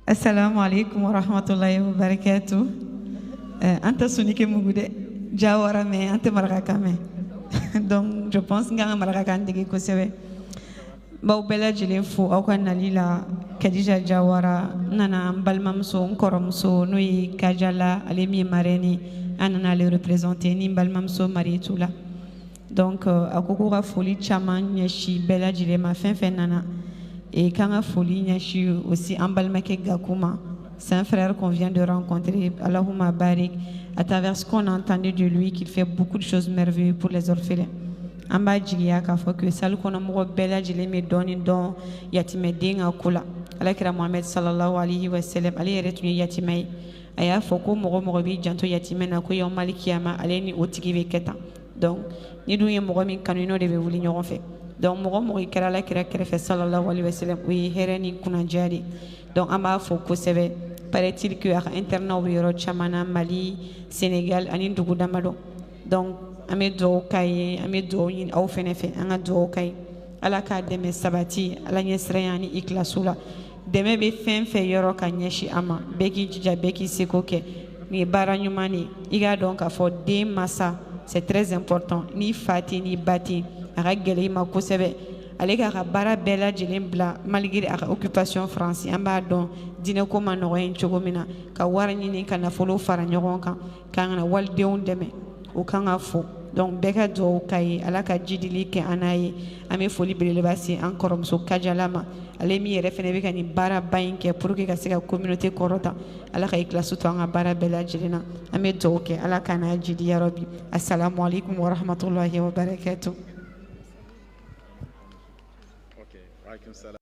Assalamu alaikum wa rahmatullahi wa barakatuh. An tɛ soninke mugu dɛ, Jawara mɛn, an tɛ marakakan mɛn. Donc je pense n kan ka marakakan dege kosɛbɛ. N b'aw bɛɛ lajɛlen fo aw ka nali la. Kadija Jawara, n nana n balimamuso, n kɔrɔmuso, n'o ye Kajala, ale min ye marraine ye, an nana ale représenter ni n balimamuso Marietou la. Donc a ko ko ka foli caman ɲɛsin bɛɛ lajɛlen ma, fɛn fɛn nana, et k'an ka foli ɲɛsin aussi an balimakɛ Gakou ma. C'est un frère qu'on vient de rencontrer, Allahumma barik, à travers ce qu'on a entendu de lui, qu'il fait beaucoup de choses merveilleuses pour les orphelins. An b'a jigiya k'a fɔ que salle kɔnɔ mɔgɔ bɛɛ lajɛlen bɛ dɔɔni dɔn yatimɛden ka ko la. Alakira Muhamɛd sallallahu alayhi wa sallam, ale yɛrɛ tun ye yatimɛ ye. A y'a fɔ ko mɔgɔ mɔgɔ b'i janto yatimɛ na, ko yawmal kiyama, ale ni o tigi bɛ kɛ tan. Donc ni dun ye mɔgɔ min kanu, i n'o de bɛ wuli ɲɔgɔn fɛ. Donc mɔgɔ mɔgɔ i kɛra alakira kɛrɛfɛ sallallahu alayhi wa sallam, o ye hɛrɛ ni kunnadiya de ye. Donc an b'a fɔ kosɛbɛ. Paraît-il que a ka internat bɛ yɔrɔ caman na, Mali, Sénégal ani dugu damadɔ. Donc an bɛ dugawu k'a ye, an bɛ dugawu ɲini aw fɛnɛ fɛ, an ka dugawu k'a ye, Ala k'a dɛmɛ sabati Ala ɲɛsiranya ni ikilasu la. Dɛmɛ bɛ fɛn fɛn yɔrɔ ka ɲɛsin a ma, bɛɛ k'i jija, bɛɛ k'i seko kɛ. Nin ye baara ɲuman de ye. I k'a dɔn k'a fɔ den masa, c'est très important. N'i fa tɛ, n'i ba tɛ, a ka gɛlɛn i ma kosɛbɛ. Ale k'a ka baara bɛɛ lajɛlen bila malgré a ka occupation français, an b'a dɔn diinɛko ma nɔgɔ yen cogo min na, ka wari ɲini ka nafolo fara ɲɔgɔn kan k'an kana walidenw dɛmɛ, o kan ka fo. Donc bɛɛ ka dugawu k'a ye, Ala ka jidili kɛ an n'a ye. An bɛ foli belebeleba se an kɔrɔmuso Kajala ma, ale min yɛrɛ fɛnɛ bɛ ka nin baaraba in kɛ pour que ka se ka communauté kɔrɔta. Ala ka ikhlasu to an ka baara bɛɛ lajɛlen na. An bɛ dugawu kɛ, Ala k'an n'a jidi yarabi. Assalamu alaikum wa rahmatullahi wa barakatuh. Ok, wa alaikum salam.